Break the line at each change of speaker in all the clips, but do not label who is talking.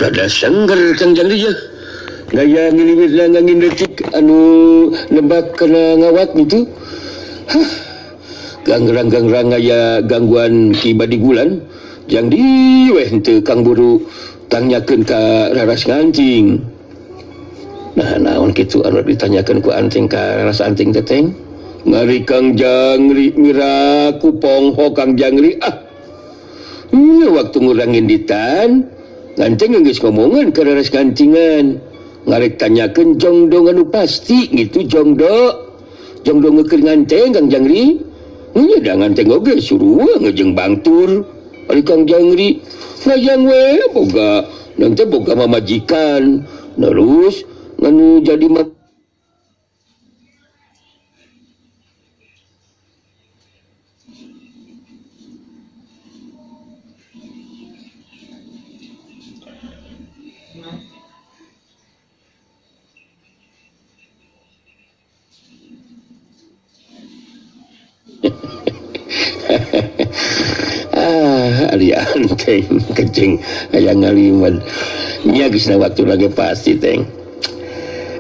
Rada sengger Kang Jangri ya. Gaya ngiliwir ngangin detik anu nebak kana ngawat gitu. Hah. Ganggrang-ganggrang aya gangguan ki badigulan. Jang di weh henteu Kang Buru tanyakeun ka Raras Ngancing. Nah naon kitu anu ditanyakeun ku anting ka Raras Anting teh teng? Ngari Kang Jangri miraku pongho Kang Jangri ah. Waktu ngurangin ditan ngancing geus ngomongan ka Raras Ngancingan. Ngarek tanyakeun jongdong anu pasti gitu jongdo. Jongdong ngeukeun nganteng Kang Jangri. Nya da nganteng oge suruh ngejeng bangtur. Ari Kang Jangri ngayang we boga nanti boga mamajikan. Terus nganu jadi ah ari anteng kecing aya ngaliman nya geus waktu lagi pasti teng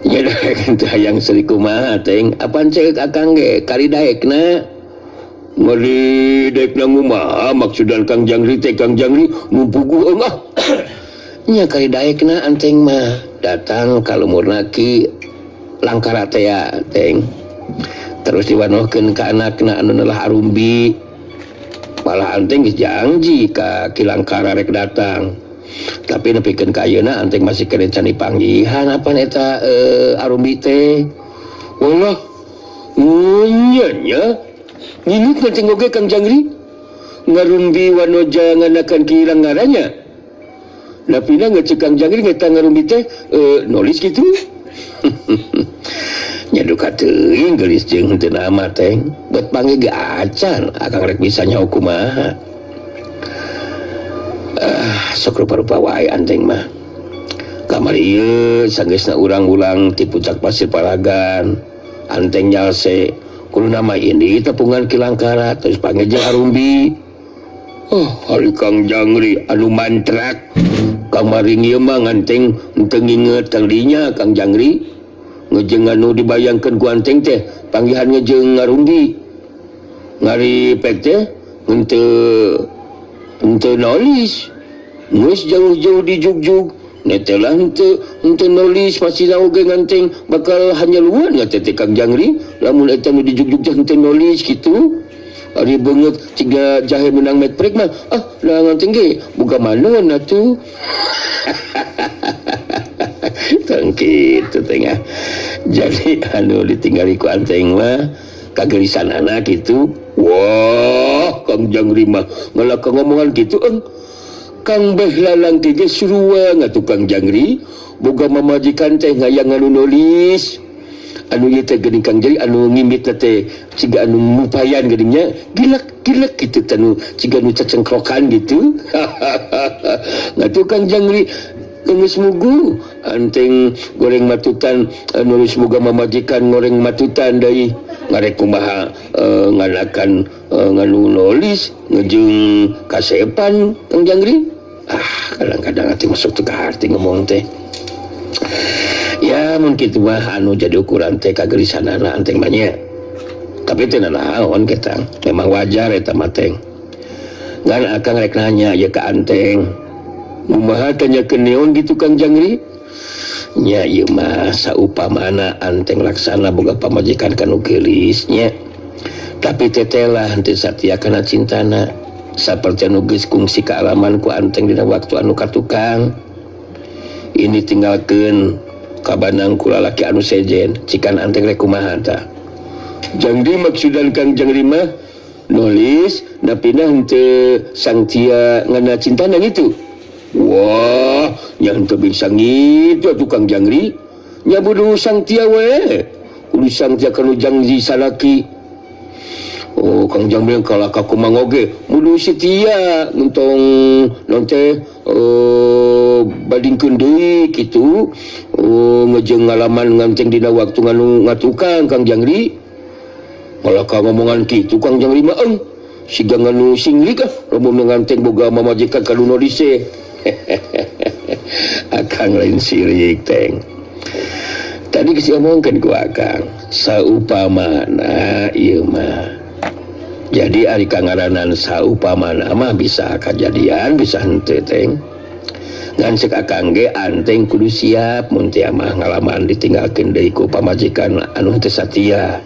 nya daek teh hayang seuri kumaha teng apan ceuk akang ge kali daekna ngari daekna ngumaha maksudan Kang Jangri teh Kang Jangri nu puguh eungah nya kali daekna anteng mah datang ka lumurna ki Langkara teh ya teng terus diwanohkeun ka anakna anu nelah Arumbi malah anteng geus janji ka Ki Langkara rek datang tapi nepikeun ka ayeuna anteng masih keneh can dipanggihan apan eta Arumbi teh wallah nya nya nginut anteng oge Kang Jangri ngarumbi wanoja nganakan Ki Langkaranya napina ngeceuk Kang Jangri ngeta ngarumbi teh nulis kitu nya duka teuing geulis jeung henteu nama teh buat panggil ge acan akang rek bisa nyaho kumaha sok rupa-rupa wae anteng mah kamari ieu sanggeusna urang-ulang ti puncak pasir Palagan anteng nyalse kudu nama ini tepungan Ki Langkara terus panggil jeung Arumbi oh ari Kang Jangri anu mantrak kamari ieu mah nganteng henteu nginget kang dinya Kang Jangri ngejeng anu dibayangkeun ku anteng teh panggihan ngejeng ngarumbi ngari pek teh henteu nolis geus jauh-jauh dijugjug netelah henteu nolis pasti oge nganteng bakal hanyaluan ngate teh Kang Jangri lamun eta nu dijugjug teh henteu nolis kitu ari beungeut ciga jahe menang metprek mah ah lah nganteng ge boga manon atuh tong kitu teh ngah. Jadi anu ditinggali ku anteng mah kagelisanana kitu wah Kang Jangri mah ngalaka ngomongan kitu eng Kang Beh Lalang teh geus suruang atuh Kang Jangri boga mamajikan teh ngayang anu nulis anu ieu teh geuning Kang Jangri anu ngimitna teh ciga anu mupayan geuning nya gilek-gilek kitu teh anu ciga anu cecengkrokan gitu ngatuh Kang Jangri geus mugu anteng goreng matutan nulis boga mamajikan goreng matutan deui ngarek kumaha nganakan nganu nulis ngejeng kasepan Kang Jangri ah kadang-kadang atuh masuk teu kaharti ngomong teh ya mun kitu mah anu jadi ukuran teh kagelisanana anteng mah nya tapi teh nanaon kita memang wajar eta mah teh ngan akang rek nanya ye ka anteng kumaha tanyakeun neon gitu Kang Jangri nya ieu mah saupamana anteng laksana boga pamajikan kanu geulis nya tapi tetelah henteu satia kana cintana saperti anu geus kungsi kaalaman ku anteng dina waktu anu katukang ini tinggalkeun kabanang ku lalaki anu sejen cikan anteng rek kumaha tah Jangri maksudan Kang Jangri mah nulis napina henteu sangtia ngana cintana gitu wah nya henteu bisa ngitu atuh Kang Jangri nya budu sangtia we kudu sangtia kanu jangji salaki oh Kang Jangri kalah ka kumaha oge kudu setia entong naon teh badingkeun deui kitu oh ngejeng ngalaman nganteng dina waktu nganu ngatukang Kang Jangri malah ka ngomongan kitu Kang Jangri mah eng siga nganu singlik ah lamun nganteng boga mamajikan ka nu nulis. Akang lain sirik, Teng. Tadi geus diomongkeun ku Akang saupamana ieu mah. Jadi ari kangaranan saupamana mah bisa kajadian bisa henteu, Teng. Ngan cek Akang ge Anteng kudu siap mun teu mah ngalaman ditinggalkeun deui ku pamajikan anu henteu satia.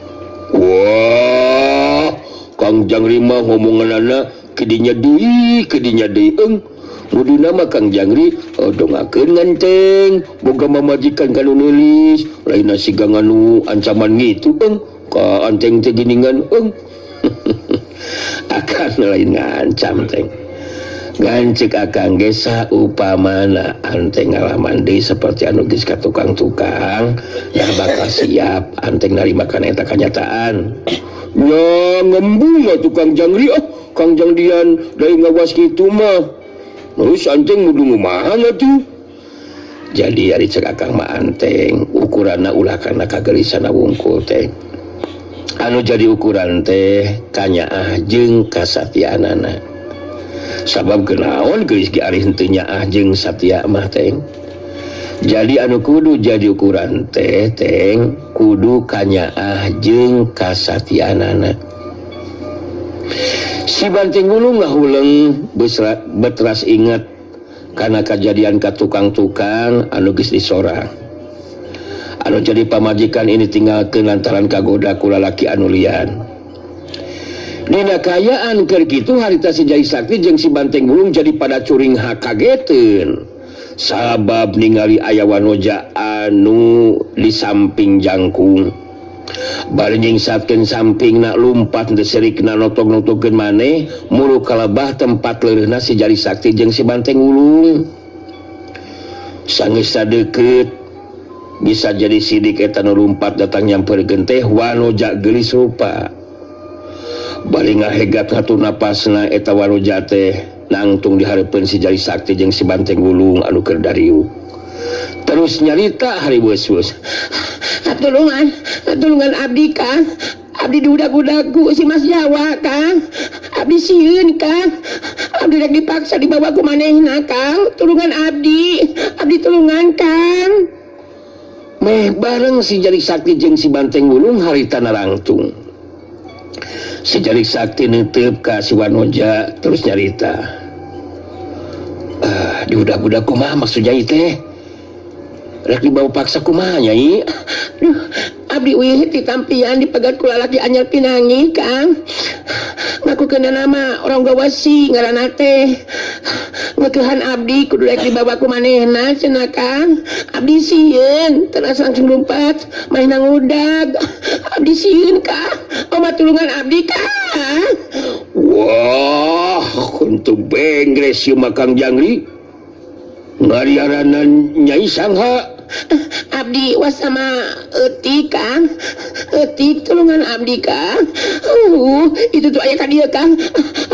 Wah, Kang Jangri mah ngomonganana kidinya deui, kidinya deui eung. Kuduna mah Kang Jangri dongakeun nganteng boga mamajikan kanu neulis, lain siga nganu ancaman gitu eung ka Anteng teh giningan eung. Akang lain ngancam, Teng. Ngan cek Akang ge saupamana Anteng ngalaman deui seperti anu geus ka tukang-tukang, dah bakal siap Anteng narima kana eta kanyataan. Nya ngembung atuh Kang Jangri, ah Kang Jangrian dari ngawas kitu mah. Terus Anteng kudu ngumaha atuh? Jadi ari cek Akang mah Anteng ukuranna ulah kana kagelisana wungkul, Teh. Anu jadi ukuran teh kanyaah jeung kasatiaanana. Sabab kenaon geulis ge ari henteu nyaah jeung satia mah, Teng. Jadi anu kudu jadi ukuran teh, Teng, kudu kanyaah jeung kasatiaanana. Si Banteng Wulung ngahuleng beteras inget karena kejadian ka tukang-tukang anu geus disorang. Anu jadi pamajikan ini tinggalkeun lantaran kagoda ku lalaki anu lian. Dina kaayaan keur kitu harita si Jai Sakti jeung si Banteng Wulung jadi pada curing hakageteun. Sabab ningali aya wanoja anu di samping jangkung. Bari nyingsatkeun sampingna lumpat teu serikna notog-notogkeun maneh muru kalebah tempat leureuhna si Jari Sakti jeung si Banteng Wulung. Sanggeus deukeut bisa jadi sidik eta nu lumpat datang nyamperkeun teh wanoja geulis rupa. Bari ngahegat ngatur napasna eta wanoja teh nangtung dihareupeun si Jari Sakti jeung si Banteng Wulung anu keur dariuk. Terus nyarita hari weus-weus.
Tulungan, tulungan abdi, Kang. Abdi diudag-udag ku si Mas Jawa, Kang. Abdi sieun, Kang. Abdi rek dipaksa dibawa ku manehna, Kang. Tulungan abdi. Abdi tulungan, Kang.
Meh bareng si Jari Sakti jeung si Banteng Wulung harita narangtung. Si Jari Sakti neuteup ka si Wanoja terus nyarita. Ah, diudag-udag kumaha maksud Nyai teh? Rek dibawa paksa kumaha, Nyai?
Duh, abdi uih ditampian dipegat ku lalaki anyar pinangi, Kang. Ngakukeun nama orang gawasi ngaranna teh. Ngeukehan abdi kudu rek dibawa ku manehna cenah, Kang. Abdi sieun, teras langsung lompat manehna ngudag. Abdi sieun, Kang. Omat tulungan abdi, Kang.
Wah, untuk benggres ieu mah Kang Jangri. Ngariaranan Nyai sangha?
Abdi wasama eutik, Kang. Eutik, tulungan abdi, Kang. Itu tuh aya ka dieu, Kang.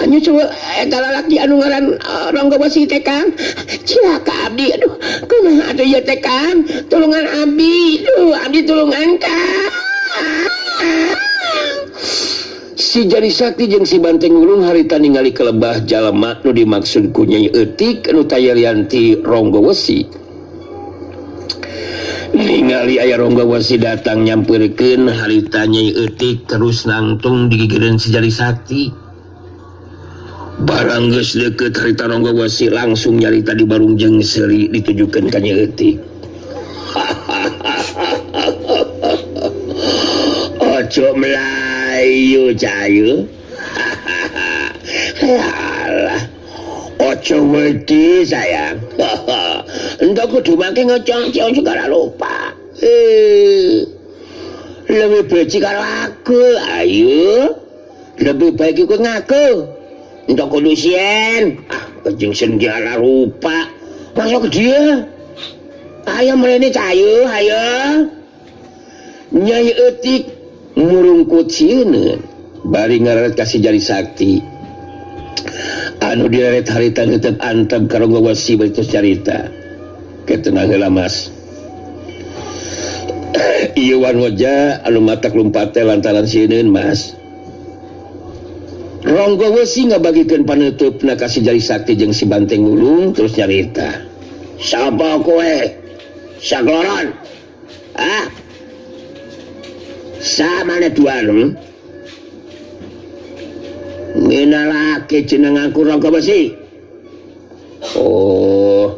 Nyusul eta lalaki anu ngaran Ronggo Wesi teh, Kang. Cilaka abdi, aduh. Kumaha atuh ieu teh, Kang? Tulungan abdi. Duh, abdi tulungan, Kang.
Si Jari Sakti jeung si Banteng Wulung harita ningali kelebah jalma nu dimaksud ku Nyai Eutik anu tayarianti Ronggo Wesi. Ningali aya Ronggo Wesi datang nyamperkeun harita Nyai Eutik terus nangtung digigireun si Jari Sakti. Barang geus deukeut harita Ronggo Wesi langsung nyarita di barung jeung seuri ditujukeun ka Nyai Eutik. Ojo melayu cayu. Alah. Ojo wedi sayang. Entah kudu make ngecong-cong segala lupa. Lebih becik karo aku, ayo. Lebih baik ikut ngaku. Entah kudu sien. Ah, kejeng segala rupa. Masuk ke dia. Ayo mrene cayu, ayo. Nyai Eutik murungkut sieun bari ngareret ka si Jari Sakti. Anu direret harita tetep antep karo Ronggo Wesi bari terus carita. Ketenang heula, Mas. Ieu wanoja anu matak lumpat teh lantaran sieun, Mas. Ronggo Wesi ngabagikeun paneutupna ka si Jari Sakti jeung si Banteng Wulung terus nyarita. Sapa kowe? Sakloron. Ah. Samane duan. Ngenalake jeneng aku Rangga Wesi. Oh.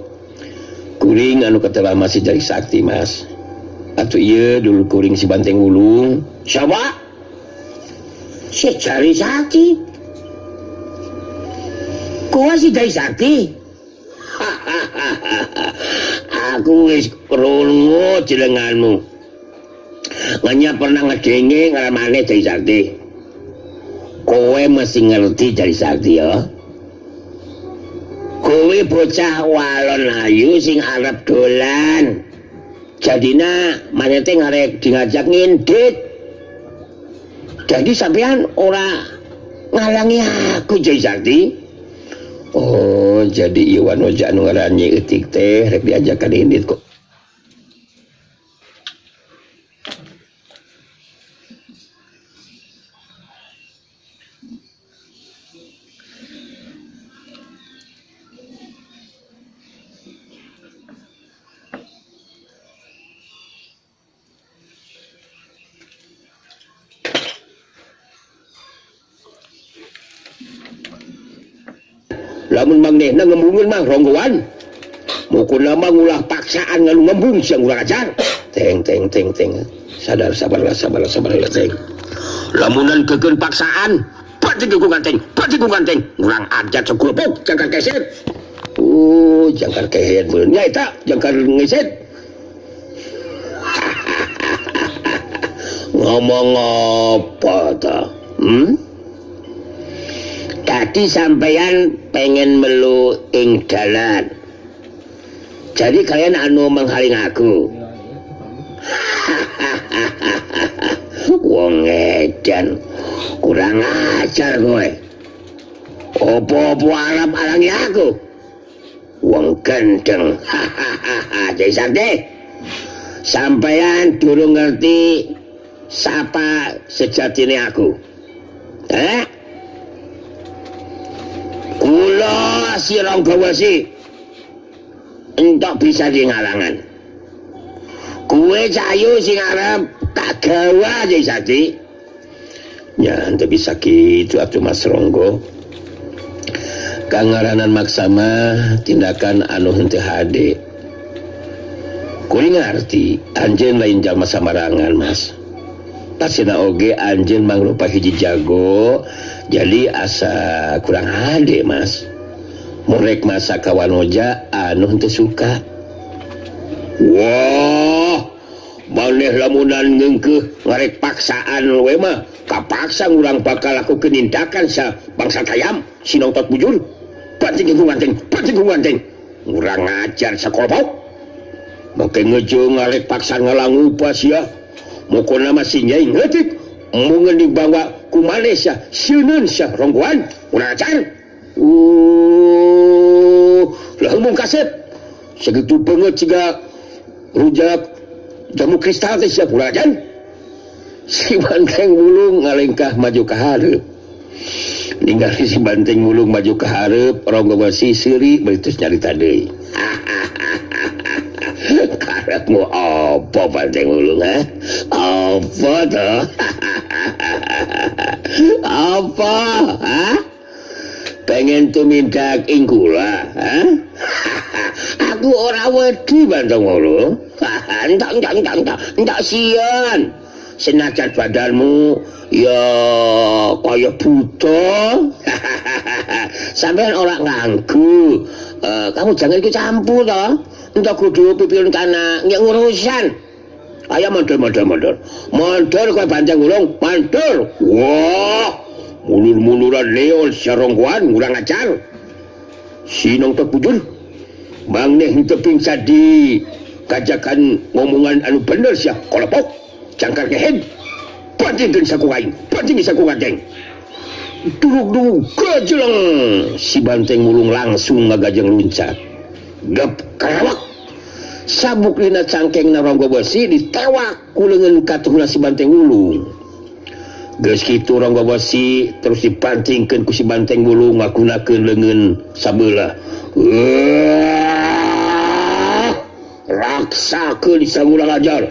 Kuring anu ketela masih jadi sakti, Mas. Atuh ieu dulu kuring si Banteng Wulung. Siapa? Si Jari Sakti. Kowe si Jari Sakti? Aku wis krungu jenenganmu. Ngenya pernah ngedenge ngaramane Jari Sakti. Kowe mesti ngerti Jari Sakti ya. Kowe bocah walon ayu sing arep dolan. Jadina manete ngarep diajak ngindit. Jadi sampean ora ngalangi aku Jari Sakti. Oh, jadi ieu wanoja anu ngaran Nyi Eutik teh rek diajakan indit kok. Lamun mangnehna ngembungeun mah ronggoan. Mukuna mah ngulah paksaan ngalu ngembung siang urang ajar. Teng teng teng teng. Sadar sabarlah sabarlah sabarlah teng. Lamunan kekeun paksaan, pati ku ganteng, pati ku ganteng. Urang ajar sakulepuk jangkar keset. Oh, jangkar kehet beun nya eta, jangkar ngeset. Ngomong apa ta? Tadi sampean pengen melu ing dalan. Jadi kalian anu menghaling aku. Wong edan kurang ajar kowe. Opo-opo arep alangi aku. Wong gendeng. Jadi sakti. Sampean durung ngerti sapa sejatine aku. Kula si Rangga Wesi entok bisa di ngalangan. Kuwe cayu sing arep tak gawa Jai Sakti. Ya ente bisa kitu atuh Mas Ronggo. Kangaranan maksa mah tindakan anu henteu hade. Kuring ngarti anjeun lain jalma samarangan Mas. Pasina oge anjeun mangrupa hiji jago, jadi asa kurang hade Mas. Murek masa ka wanoja anu henteu suka. Wah, maneh lamunan ngeungkeuh ngarek paksaan we mah, kapaksa urang bakal lakukeun nindakan sa bangsa kayam, si nongtot bujur. Pancing ku ganteng, pancing ku ganteng. Urang ngajar sakolopok. Make ngejo ngarek paksa ngalangupa sia. Mukona masih nyai ngetik mungen dibawa ku Malaysia sieun sia ronggoan urang acar. Lah mung kasep segitu banget siga rujak jamu kristal teh sia urang ajar. Si Banteng Wulung ngalengkah maju ka hareup. Ningali si Banteng Wulung maju ka hareup, Ronggo Wesi seuri bari terus nyarita deui. Karepmu apa Banteng Wulung ha? Apa toh? Apa? Ha? Pengen tumindak ing kula, ha? Aku ora wedi Banteng Wulung. Entak entak entak entak entak sieun. Senajan badanmu ya kaya buta. Sampeyan ora nganggo. Kamu jangan ikut campur toh. Entak kudu pipilun kana ngek ngurusan. Ayo mundur mundur mundur. Mundur kowe Banteng Wulung, mundur. Wah, mulur-muluran leol saronggoan urang ajar. Sinong tepujur. Mangneh henteu pingsan di kajakan ngomongan anu bener sia kolepok. Jangkar kehed. Pancingkeun saku aing, pancing saku ganteng. Duruk-duruk gajeleng si Banteng Wulung langsung ngagajeng luncat. Gep karawak. Sabuk dina cangkengna Ronggo Wesi ditewak ku leungeun katuhna si Banteng Wulung. Geus kitu Ronggo Wesi terus dipancingkeun ku si Banteng Wulung ngagunakeun leungeun sabelah. Paksakeun sangurang ajar.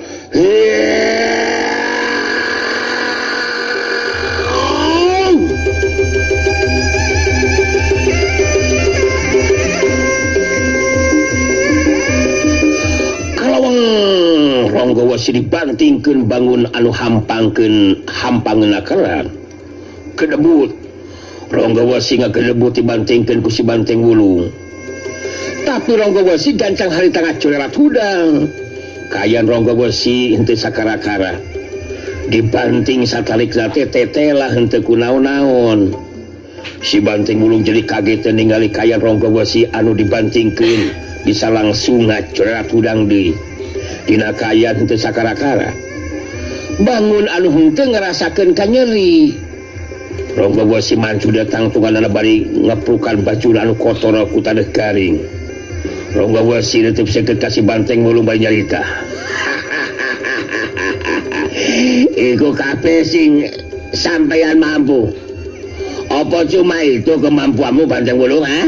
Kalawang Ronggo Wesi dibantingkeun bangun anu hampangkeun hampangeuna kerang. Kedebut Ronggo Wesi ngakedebut dibantingkeun ku si Banteng Wulung. Tapi Ronggo Wesi gancang harita ngacurelat hudang. Kayan Ronggo Wesi henteu sakara-kara. Dibanting satalikna teh tetelah henteu kunaon-naon. Si Banteng Wulung jadi kaget ningali kayan Ronggo Wesi anu dibantingkeun bisa langsung ngacurelat hudang deui. Dina kayan henteu sakara-kara. Bangun anu henteu ngarasakeun kanyeri. Ronggo Wesi mancu datang tungganana bari ngeprukan baju anu kotor ku taneuh garing. Ronggo Wesi neuteub seukeut ka si Banteng Wulung bari nyarita. Iku kabeh sing sampeyan mampu. Apa cuma itu kemampuanmu Banteng Wulung, ha?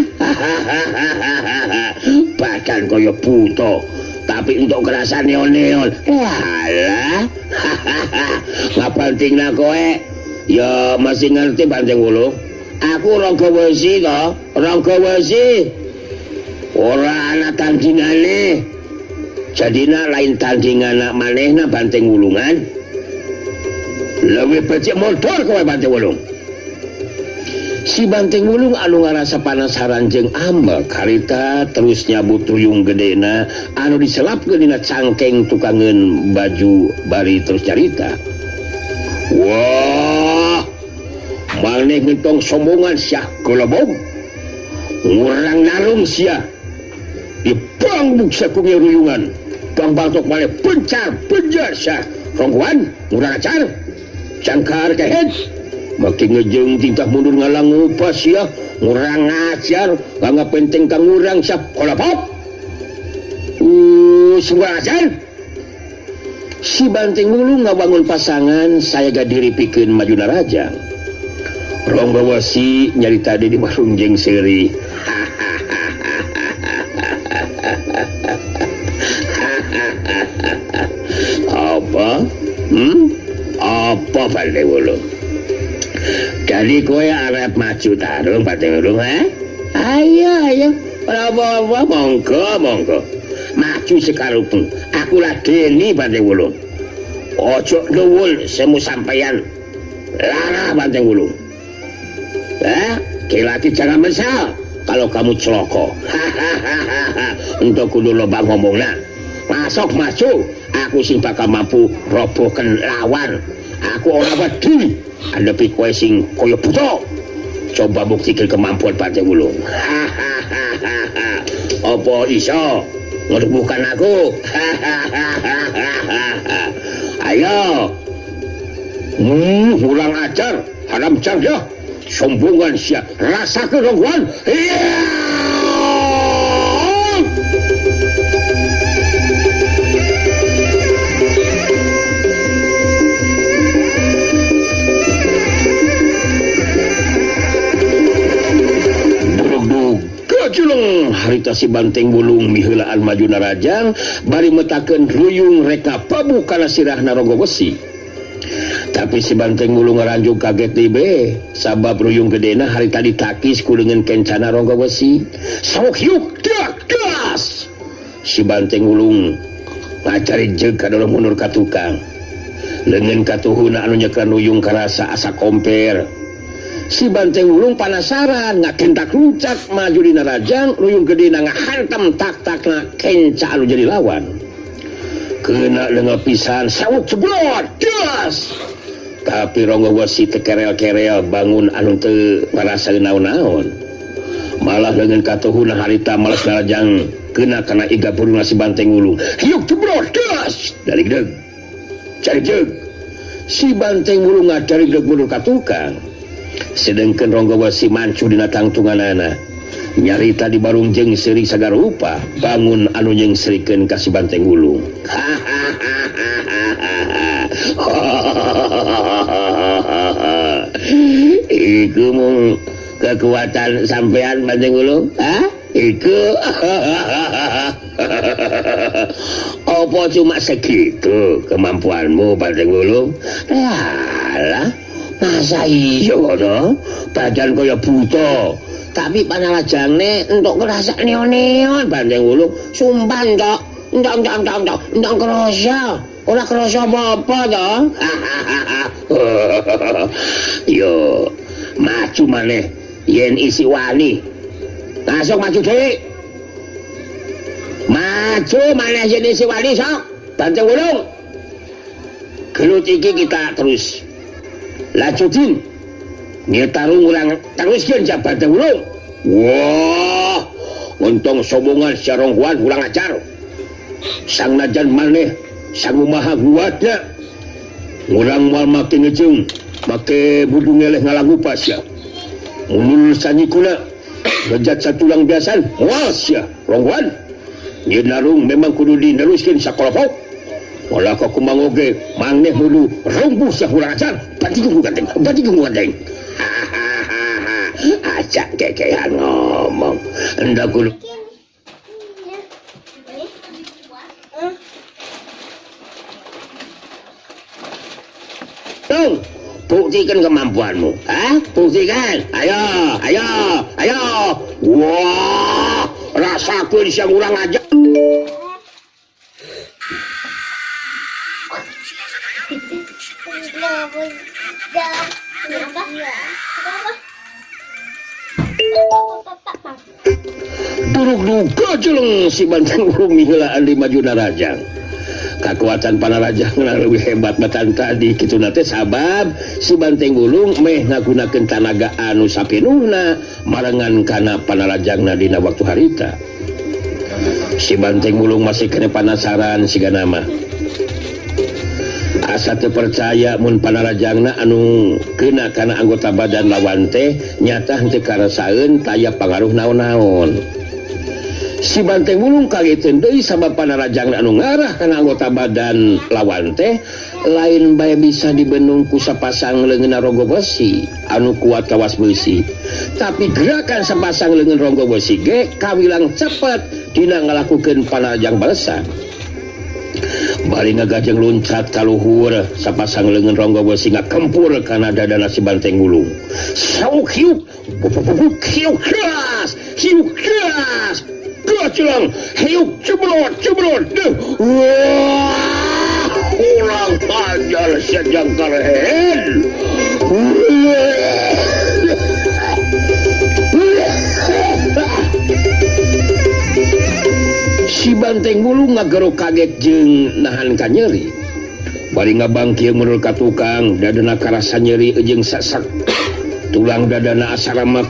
Badan kaya buta, tapi untuk kerasa neon-neon. Walah. Ngabantingna kowe? Ya masih ngerti Banteng Wulung. Aku Ronggo Wesi to, Ronggo Wesi. Ora ana tandingane. Jadina lain tandingan manehna Banteng Wulungan. Leuwih becik mundur kowe Banteng Wulung. Si Banteng Wulung anu ngarasa panasaran jeung ambek harita terus nyabut ruyung gedena anu diselapkeun dina cangkeng tukangeun baju bari terus carita. Wah, maneh ngentong sombongan sia gelebog. Ngurang narung sia. Dipangbuk sakunge ruyungan. Pangbaltok maneh pencar penjar sia. Rongguan ngurang acar. Cangkar kehed. Makin ngejeng tingkah mundur ngalangu pas sia. Ngurang ajar, nganggap penting kang ngurang sia kolopop. Ngurang ajar. Si Banteng Wulung ngabangun pasangan saya gadiri pikeun maju narajang. Ronggo Wesi nyarita di warung jeung seuri. Apa? Apa Banteng Wulung? Jadi kowe arep maju tarung Banteng Wulung, ha? Ayo ayo. Ora apa-apa, monggo monggo. Maju sekarupmu. Aku ladeni Banteng Wulung. Ojo nuwun semu sampeyan. Lara Banteng Wulung. Laki jangan mesal kalau kamu celoko. Untuk kudu loba ngomongna. Masuk maju, aku sing bakal mampu robohkan lawan. Aku ora wedi andepi kowe sing kaya buta. Coba buktikan kemampuan Banteng Wulung. Apa iso ngerubuhkan aku? Ayo. Ulang ajar, haram ya. Sombongan sia, rasakeun rongguan. Dugdug gajuleng harita si Banteng Wulung miheulaan maju narajang bari metakeun ruyung reka pabu kana sirahna Ronggo Wesi. Tapi si Banteng Wulung ngaranjug kaget deui be sabab ruyung gedena harita ditakis ku leungeun kencana Ronggo Wesi. Sok yuk dak das. Si Banteng Wulung ngacari jeung kadolong mundur ka tukang. Leungeun katuhuna anu nyekelan ruyung karasa asa komper. Si Banteng Wulung panasaran ngakentak luncak maju dina rajang ruyung gedena ngahantam tak-takna kenca anu jadi lawan. Kena leungeuh pisan sawuk jeblot das. Tapi Ronggo Wesi teu kerel-kerel bangun anu teu ngarasa naon-naon. Malah leungeun katuhuna harita males narajang kena kana iga burungna si Banteng Wulung. Hiuk jeblot das dari deug. Cari deug. Si Banteng Wulung ngadari deug mundur ka tukang. Sedengkeun Ronggo Wesi mancu dina tangtunganana. Nyarita di barung jeung seuri sagarupa bangun anu nyeungserikeun ka si Banteng Wulung. Iku mung kekuatan sampean Banteng Wulung, ha? Iku. Apa cuma segitu kemampuanmu, Banteng Wulung? Alah, masa iya kono? Badan kaya buta, tapi panarajangne entuk ngrasa neon-neon, Banteng Wulung. Sumpah entok, entok entok entok entok, entok krasa. Ora krasa apa-apa to. Yo, maju maneh yen isi wani. Langsung maju dhewe. Maju maneh yen isi wani sok. Banteng Wulung. Gelut iki kita terus lanjutin. Nyetarung urang teruskeun ja Banteng Wulung. Wah, untung sombongan sia Rongguan urang ajar. Sang najan maneh sangumaha kuatna. Urang moal make ngejeng, make budung ngeleh ngalangupas sia. Munul sanyikuna ngejat satulang biasan, moal sia Rongguan. Nyeun narung memang kudu dineruskeun sakolopok. Molah ka kumang oge maneh kudu rumbuh sia urang ajar. Banting ganteng, banting ganteng. Acak kekehan ngomong. Hendak kudu Tong, buktikan kemampuanmu. Hah? Buktikan. Ayo, ayo, ayo. Wah, rasakeun sia urang ajar. Duruk duga jeleng si Banteng Wulung miheulaan di maju narajang. Kakuatan panarajang leuwih hebat batan tadi kitu na teh sabab si Banteng Wulung meh ngagunakeun tanaga anu sapinuhna marengan kana panarajangna dina waktu harita. Si Banteng Wulung masih kena panasaran siga nama. Asa teu percaya mun panarajangna anu kena kana anggota badan lawan teh nyata henteu karasaeun taya pangaruh naon-naon. Si Banteng Wulung kageteun deui sabab panarajangna anu ngarah kana anggota badan lawan teh lain bae bisa dibenung ku sapasang leungeun ronggo besi anu kuat kawas besi. Tapi gerakan sapasang leungeun ronggo besi ge kawilang cepet dina ngalakukeun panarajang balesan. Bari ngagajeng luncat ka luhur sapasang leungeun ronggo besi ngakempur kana dadana si Banteng Wulung. Sauk hiuk, hiuk keras, hiuk keras. Gacelang, hiuk jebrot, jebrot. Wah, urang ajar sejangkar hen. Si Banteng Wulung ngagero kaget jeung nahan ka nyeri. Bari ngabangkieun mundur ka tukang, dadana karasa nyeri jeung sasak. Tulang dadana asa remek.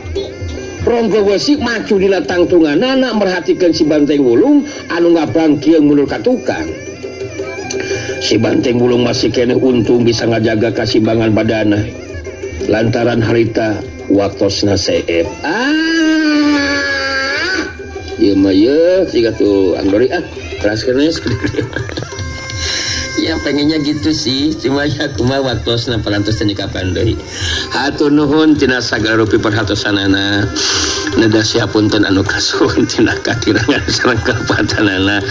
Ronggo Wesi maju dina tangtunganana merhatikeun si Banteng Wulung anu ngabangkieun mundur ka tukang. Si Banteng Wulung masih keneh untung bisa ngajaga kasimbangan badana. Lantaran harita waktosna seep. Ah! Ieu mah ye siga tuh Andori ah, keras kenes. Ya pengennya gitu sih, cuma ya kumaha waktosna parantos teh kapan deui. Hatur nuhun tina sagala rupi perhatosanana. Neda siapunten anu kasuhun tina kakirangan sareng kalepatanana.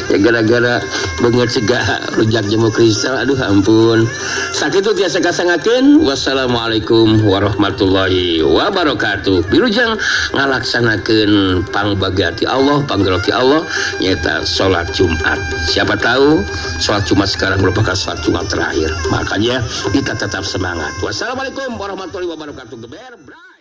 Ya gara-gara beungeut siga rujak jemu kristal, aduh ampun. Sakitu tiasa kasangakeun. Wassalamualaikum warahmatullahi wabarakatuh. Wilujeng ngalaksanakeun pangbagati Allah, panggeroti Allah nyaeta salat Jumat. Siapa tahu salat Jumat sekarang merupakan salat Jumat terakhir. Makanya kita tetap semangat. Wassalamualaikum warahmatullahi wabarakatuh. Geber, bray.